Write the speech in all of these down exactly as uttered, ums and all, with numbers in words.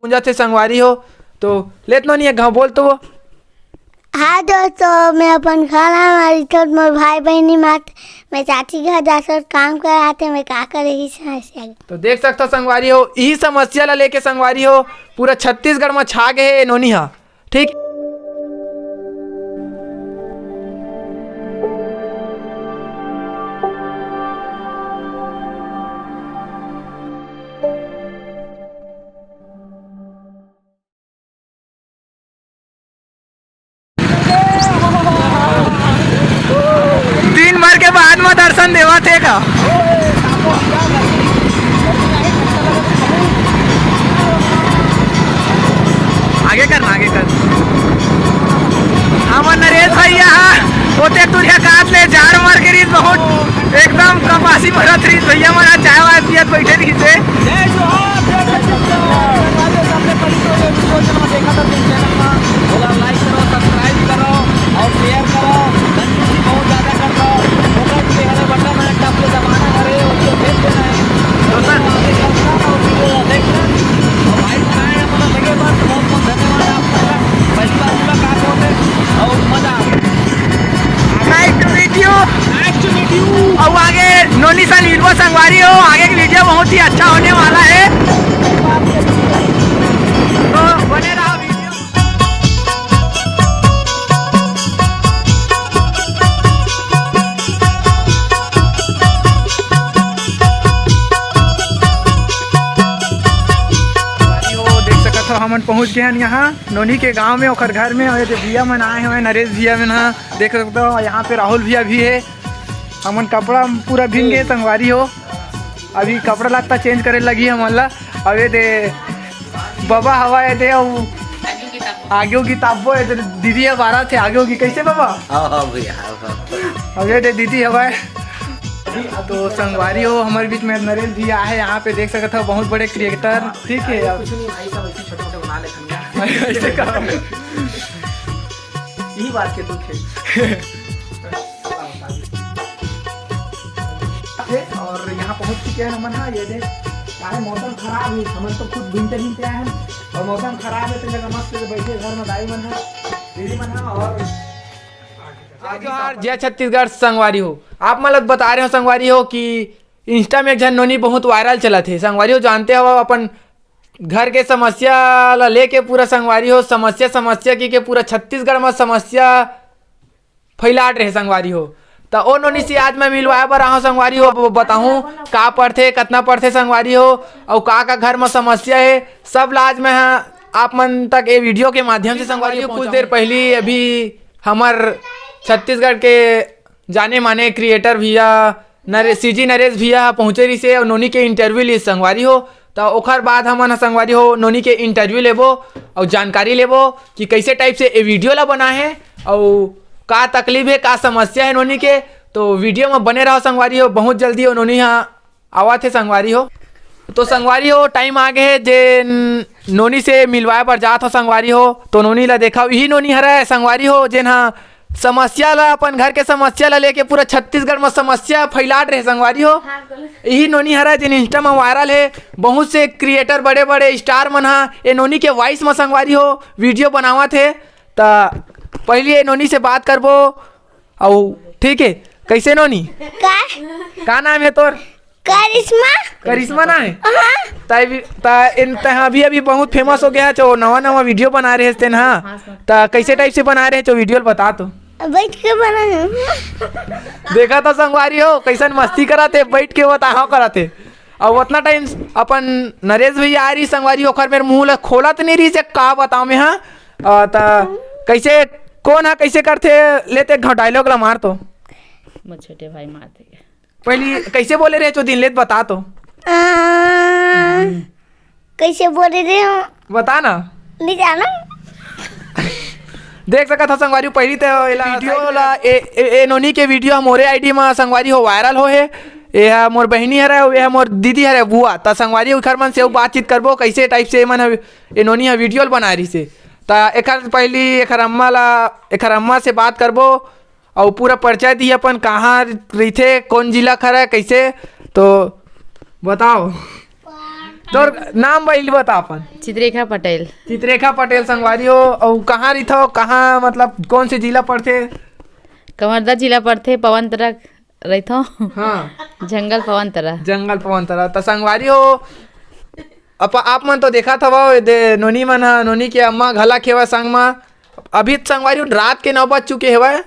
पूंजा थे संगवारी हो। तो लेत नोनी एक घाव बोल तो वो। हाँ दोस्तों, मैं अपन घर आ मारी तो मोर भाई बहिनी मात मैं चाची घर जासो काम कराते, मैं का करे ही समस्या। तो देख सकथो संगवारी हो, यही समस्या ला लेके संगवारी हो पूरा छत्तीसगढ़ में छा गए हे ए नोनी हा। ठीक। दिन भर के बाद में दर्शन देवत हे का? आगे कर ना, आगे कर। हमर नरेश भैया हा, ओते तुरिया काट ले, जाड़ मार के रीत बहुत एकदम कपासी भरत रीत भैया मन चाय वाय पियत बैठे रहिसे। जय जोहार, जय छत्तीसगढ़। संगवारी हो, सबले पहले तो ये video जेन देखा था तेन channel मा, ओला like करो, subscribe करो और share करो। गंदगी बहुत ज्यादा करता हो, ओकर के हरे बटन है, टप के दबाना हरे, ओके भेज देना है। तो sir, आगे चलता है और video ला देखना। और भाई बनाए हैं, मतलब लगे बात, बहुत बहुत धन्यवाद आप सबका। पहली बार पूरा काम होते और मजा आ गया। Nice to meet you। Nice to meet you। और आगे नोनी सन मिलबो संगवारी हो, आगे की video बहुत ही अच्छा होने वाला है, तो बने रहो video। संगवारी हो, देख सकत हो, हमन पहुंच गए हैं यहाँ नोनी के गांव में, ओकर घर में। और ये दे भैया मन आए हुए हैं, नरेश भैया मन हा, देख सकते हो। यहाँ पे राहुल भैया भी है। हमन कपड़ा पूरा भींग गए संगवारी हो, अभी कपड़ा लत्ता change करे लगी हमन ला। अब ये दे बाबा हवा, ये दे अउ आगे होगी ताबो, ये दे दीदी है बारह थे, आगे होगी कैसे बाबा? हाँ, हाँ भैया, हाँ, हाँ। अब ये दे दीदी हवा। तो संगवारी हो, हमारे बीच में नरेश भैया है यहाँ पे, देख सकते हो, बहुत बड़े creator। ठीक है, अब कुछ नहीं भाई, सब ऐसे छोटे मोटे बना लेते हैं। ऐसे कहा। यही बात के दुख है। थे और यहाँ पहुँच चुके हैं हमन हा। ये दे, काहे मौसम खराब है, हमन तो खुद भींजते भींजते आए हैं और मौसम खराब है, तो जगह मस्त से बैठे घर में दाई मन हा, दीदी मन हा। और जय जोहार, जय छत्तीसगढ़ संगवारी हो। आप मन ला बता रहे हो संगवारी हो कि Insta में एक झन नोनी बहुत viral चलत हे संगवारी हो, जानते हो अपन घर के समस्या ला लेके पूरा संगवारी हो, समस्या समस्या की के पूरा छत्तीसगढ़ में समस्या फैलाट रहे संगवारी हो। त ओ नोनी से आज मैं मिलवाए बर आहूँ संगवारी हो, अब बताहूँ का पढ़थे, कतना पढ़थे संगवारी हो, अउ का का घर में समस्या हे, सब ला आज मैं ह आप मन तक ए video के माध्यम से संगवारी हो। कुछ देर पहली अभी हमर छत्तीसगढ़ के जाने माने creator भैया नरे-, सीजी नरेश भैया ह पहुँचे रहिसे अउ नोनी के interview लीस संगवारी हो। त ओखर बाद हमन ह संगवारी हो नोनी के interview लेबो अउ जानकारी लेबो कि कैसे type से ए video ला बनाए हे अउ का तकलीफ हे, का समस्या हे नोनी के। तो video में बने रहो संगवारी हो, बहुत जल्दी ओ नोनी ह आवत हे संगवारी हो। तो संगवारी हो, time आ गए हे जे न-, नोनी से मिलवाए बर जात हो संगवारी हो। तो नोनी ला देखाओ, यही नोनी हरे संगवारी हो, जेन ह समस्या ला, अपन घर के समस्या ला लेके पूरा छत्तीसगढ़ में समस्या फैलाट रहे संगवारी हो। हाँ, बोलो। यही नोनी हरे जेन Insta में viral हे, बहुत से creator, बड़े बड़े star मन ह ए नोनी के voice में संगवारी हो video बनावत हे। त पहली ए नोनी से बात करबो। अउ ठीक हे, कैसे नोनी? का? का नाम हे तोर? करिश्मा। करिश्मा ना हे? हाँ। ताई भी, ता इन, तहाँ अभी, अभी बहुत famous हो गया हे, जो नवा, नवा video बना रहे हस तेन हा। ता कैसे type से बना रहे हस, जो video ल बता तो। बैठ के बना है। देखा तो संगवारी हो, कैसन मस्ती करत हे, बैठ के बताहा करत हे। अउ उतना time अपन नरेश भैया आ रही संगवारी, ओखर मेर मुंह ल खोलत नहीं रही से का बताओ मैं हा। अ, ता कैसे, कौन हा कैसे करथे, लेते एक घाव dialogue ला मार तो। मोर छोटे भाई मारथे। पहली कैसे बोले रहे चो दिन लेत बता तो। आ, कैसे बोले रहे हो? बता ना। नहीं जाना। देख सकत हो संगवारी, पहली तो एला video ला, ए, ए, ए नोनी के video मोरे ID मा संगवारी हो viral हो हे। ए हा मोर बहिनी हरे, ए हा मोर दीदी हरे बुआ। त संगवारी उखर मन से अउ बातचीत करबो, कैसे type से मन ह, ए नोनी ह video ल बना रही से। त एखर पहली एखर अम्मा ला, एखर अम्मा से बात करबो। अउ पूरा परिचय दिही अपन, कहाँ रहिथे, कौन जिला के हरे, कैसे, तो बताओ। तोर नाम बइल बता अपन। चित्रेखा पटेल। चित्रेखा पटेल संगवारी हो, अउ कहाँ रहिथव, कहाँ, मतलब कौन से जिला पड़थे? कवर्धा जिला पड़थे, पवन तरफ रहिथव। हाँ। जंगल पवन तरफ। जंगल पवन तरफ। त संगवारी हो, आप, आप मन तो देखत हवव, दे, नोनी मन ह, नोनी के अम्मा घला खेवा संग म। अभी त संगवारी हो, रात के नौ बज चुके हवय।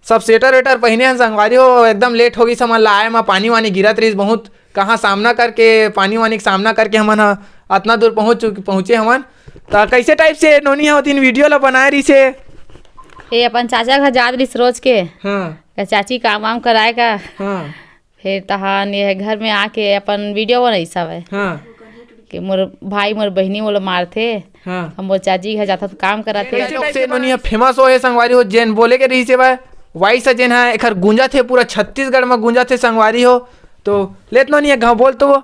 सब स्वेटर वेटर पहिने हन संगवारी हो, एकदम लेट हो गइस हमन ला आए म, पानी वानी गिरत रहिस बहुत, कहाँ सामना करके, पानी वानी के सामना करके हमन ह अतना दूर पहुँच चुके, पहुँचे हमन। त कैसे टाइप से नोनी ह ओ दिन वीडियो ला बनाए रहिस हे? ये अपन चाचा घर जात रहिस रोज के। हाँ। का चाची काम वाम कराए का। हाँ। फिर तहान ये घर में आके अपन वीडियो बनाइस हवय। हाँ। कि मोर भाई मोर बहिनी मोला मारथे। हाँ। हम मोर चाची घर जाथन तो काम कराथे। कैसे लोग से नोनी ह फेमस होए संगवारी हो, जेन बोले के रहिस हे भाई, वॉइस ह जेन ह एखर गूंजत हे, पूरा छत्तीसगढ़ म गूंजत हे संगवारी हो। तो लेत नोनी ह गाँव बोल तो वो।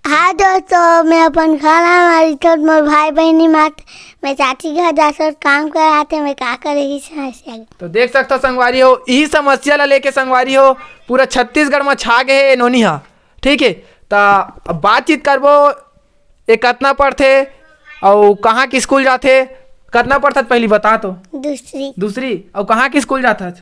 हाँ दोस्तों, मैं अपन घर हमारी तो मोर भाई बहिनी मात, मैं चाची घर जाथन काम कराथे, मैं का करे ही समस्या। तो देख सकथव संगवारी हो, इही समस्या ला लेके संगवारी हो, पूरा छत्तीसगढ़ म छा गे हे ए नोनी ह। ठीक हे, त अब बातचीत करबो, ए कतना पढ़थे अउ कहाँ के स्कूल जाथे? कतना पढ़थस पहली बता तो। दूसरी। दूसरी। अउ कहाँ के स्कूल जाथस?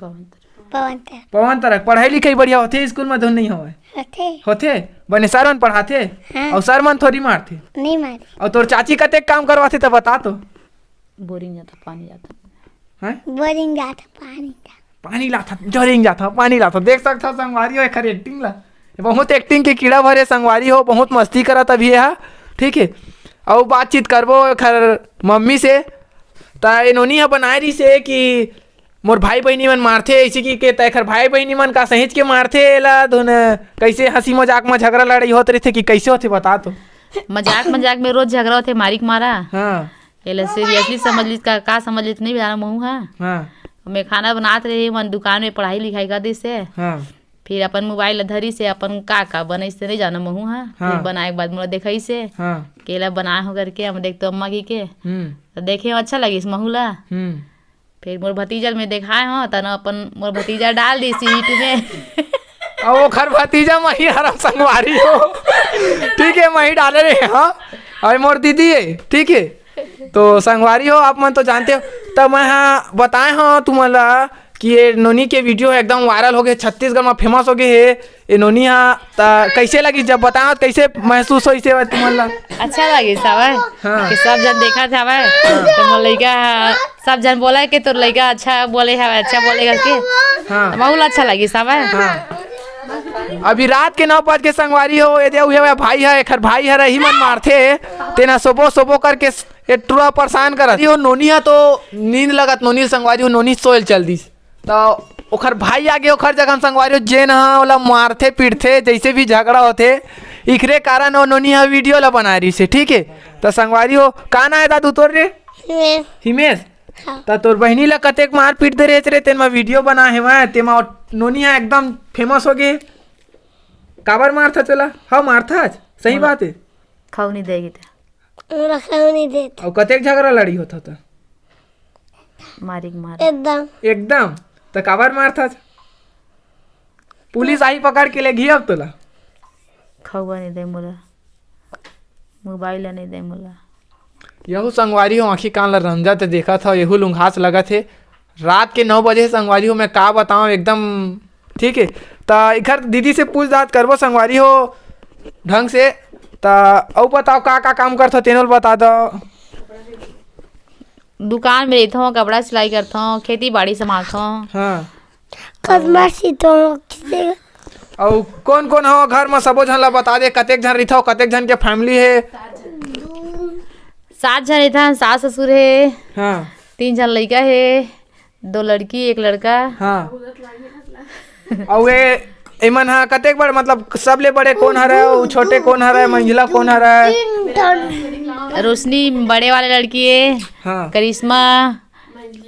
पवन तरफ। पवन तरफ। पढ़ाई लिखाई बढ़िया होथे स्कूल म, धुन नहीं होवय? होथे। होथे? बने सर मन पढ़ाथे? हाँ। अउ सर मन थोड़ी मारथे? नहीं मारे। अउ तोर चाची कतेक काम करवाथे त बता तो। बोरिंग जाता, पानी जाता। हैं? बोरिंग जाता, पानी जाता। पानी लाथा, जोरिंग जाथा, पानी लाथा। देख सकथव संगवारी हो एखर एक्टिंग ला। बहुत एक्टिंग के कीड़ा भरे संगवारी हो, बहुत मस्ती करत अभी ये हा। ठीक हे, अउ बातचीत करबो एखर मम्मी से। त ए नोनी ह बनाए रहिस हे कि मोर भाई बहिनी मन मारथे, अइसे कि के त एखर भाई बहिनी मन का सहिंच के मारथे एला धुन, कैसे हंसी मजाक म झगड़ा लड़ाई होत रहिथे कि कैसे होथे बता तो। मजाक मजाक में रोज झगड़ा होथे, मारिक मारा। हाँ। एला सीरियसली समझ लिस का, का समझ लिस नहीं जाना महू हा। हाँ। मैं खाना बनात रहे, मन दुकान में पढ़ाई लिखाई कर दिस हे। हाँ। फिर अपन मोबाइल ला धरिस हे, अपन का का बनाइस हे नहीं जाना महू हा। हाँ। फिर बनाए के बाद मोला देखाइस हे। हाँ। केला बनाए हो करके हम देख तो अम्मा की के। हम्म। तो देखे अच्छा लगिस महू ला। हम्म। फिर मोर भतीजा ल मैं देखाए हो, तन अपन मोर भतीजा डाल दिस यूट्यूब में। अब ओखर भतीजा मही हरम संगवारी हो। ठीक हे, मही डाले रहे, हाँ। अरे मोर दीदी हे, ठीक हे। तो संगवारी हो, आप मन तो जानते हो। तब मैं हाँ बताए हो तुमन ला कि ये नोनी के वीडियो एकदम वायरल हो गए, छत्तीसगढ़ में फेमस हो गए हे। ए नोनी हा, त कैसे लगिस जब बतावत, कैसे महसूस होइस हे तुमन ला? अच्छा लगिस हवय हाँ। कि सब झन देखत हवय, त मोर लइका ह, सब झन बोले के तोर लइका अच्छा बोले हवय, अच्छा बोले करके। हाँ। त महू ला अच्छा लगिस हवय। हाँ। अभी रात के नौ बज के संगवारी हो, एदे उहे हवय भाई ह, एखर भाई हर एही मन मारथे, तेना सोबो सोबो करके ए टुरा परेशान करत। यो नोनी ह तो नींद लगत, नोनी संगवारी हो, नोनी सोयल चल दिस। त ओखर भाई आगे ओखर जगह म संगवारी हो, जेन ह ओला मारथे पीटथे, जइसे भी झगड़ा होथे, इखरे कारण ओ नोनी ह वीडियो ला बनाए रहिस हे, ठीक हे। त संगवारी हो, का नाम हे दादू तोर रे? हिमेश। हिमेश? हाँ। त तोर बहिनी ला कतेक मार पीट दे रहे रे, तेन म वीडियो बना हे मैं, तेमा नोनी ह एकदम फेमस हो गे। काबर मारथस ओला? हव मारथस? सही हाँ। बात हे। खाऊ नहीं देगी ते। मोला खाऊ नहीं देत। अउ कतेक झगड़ा लड़ी होत ह त? मारिक मार। एकदम। एकदम? त काबर मारथस? पुलिस आही पकड़ के लेगही अब तोला। खउआ नहीं दे मोला, मोबाइल नहीं दे मोला। यहू संगवारी हो, आँखी कान ला रंजत हे, देखत हव, यहू लुंघास लगत हे। रात के नौ बजे हे संगवारी हो, मैं का बतावं एकदम, ठीक हे। त इखर दीदी से पूछताछ करबो संगवारी हो ढंग से। त अउ बताव का का काम करथव तेनो ल बता दव। दुकान में रहिथव, कपड़ा सिलाई करथव, खेती बाड़ी संभालथव। हाँ। कदमा सीतो। अउ कोन कोन हव घर म? सबो झन ला बता दे, कतेक झन रहिथव, कतेक झन के फैमिली हे? सात झन रहिथन, सास ससुर हे, हाँ। तीन झन लइका हे, दो लड़की, एक लड़का। हाँ। अउ ए, एमन ह कतेक बड़, मतलब सबले बड़े कोन हरय, अउ छोटे कोन हरय, मंझला कोन हरय? रोशनी बड़े वाले लड़की हे, हाँ। करिश्मा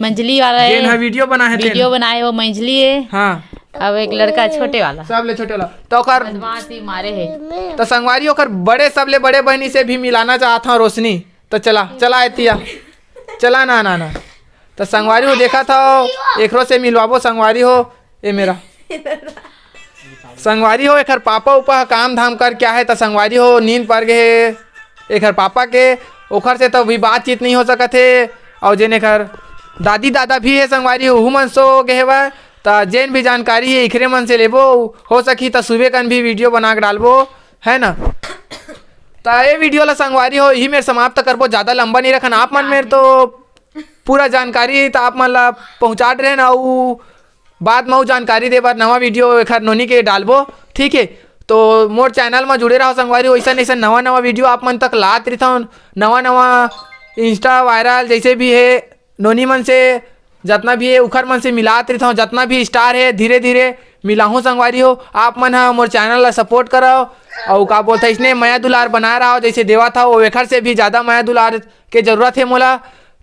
मंझली वाला हे। जेन ह वीडियो बनाए हे तेन। वीडियो बनाए हे वो मंझली हे। हाँ। अब एक लड़का छोटे वाला। सबले छोटे वाला। त ओकर बदमाशी मारे हे। त संगवारी ओकर बड़े, सबले बड़े बहिनी से भी मिलाना चाहत हव रोशनी। त चला, चला एतिया। चला ना, ना, ना। त संगवारी हो देखत हव, एकरो से मिलवाबो संगवारी हो। ए मेरा। संगवारी हो, एखर पापा उपा ह काम धाम करके आहे, त संगवारी हो, नींद पर गे हे एखर पापा के, ओखर से तो अभी बातचीत नहीं हो सकत हे। और जेन एखर दादी दादा भी हे संगवारी हो, उहू मन सो गे हेवय। त जेन भी जानकारी हे, इखरे मन से लेबो, हो सकही त सुबह कन भी वीडियो बना के डालबो, है ना? त ये वीडियो ला संगवारी हो, यही मेर समाप्त करबो, ज़्यादा लंबा नहीं रखन। आप मन मेर तो पूरा जानकारी त आप मन ला पहुँचा डरे हन, अउ बाद म अउ जानकारी दे बर नवा वीडियो एखर नोनी के डालबो, ठीक है। तो मोर चैनल म जुड़े रहो संगवारी हो, अइसन अइसन नवा नवा वीडियो आप मन तक लात रहिथन, नवा नवा Insta वायरल जैसे भी है नोनी मन से, जतना भी है उखर मन से मिलात रहिथन, जतना भी स्टार है धीरे धीरे मिलाहूँ संगवारी हो। आप मन ह मोर चैनल ला सपोर्ट करव, अउ का बोलथे, इसने मया दुलार बनाए रहो, जैसे देवा था वो एखर से भी ज़्यादा मया दुलार के जरूरत है मोला।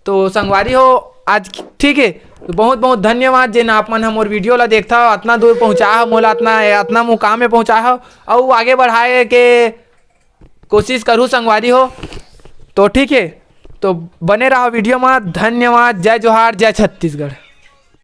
तो संगवारी हो, आज ठीक है, तो बहुत बहुत धन्यवाद जेन आप मन ह मोर वीडियो ला देखथा, अतना दूर पहुँचा ह मोला, अतना अतना मुकाम में पहुँचा ह, अउ आगे बढ़ाए के कोशिश करूँ संगवारी हो। तो ठीक है, तो बने रहो वीडियो में। धन्यवाद, जय जोहार, जय छत्तीसगढ़।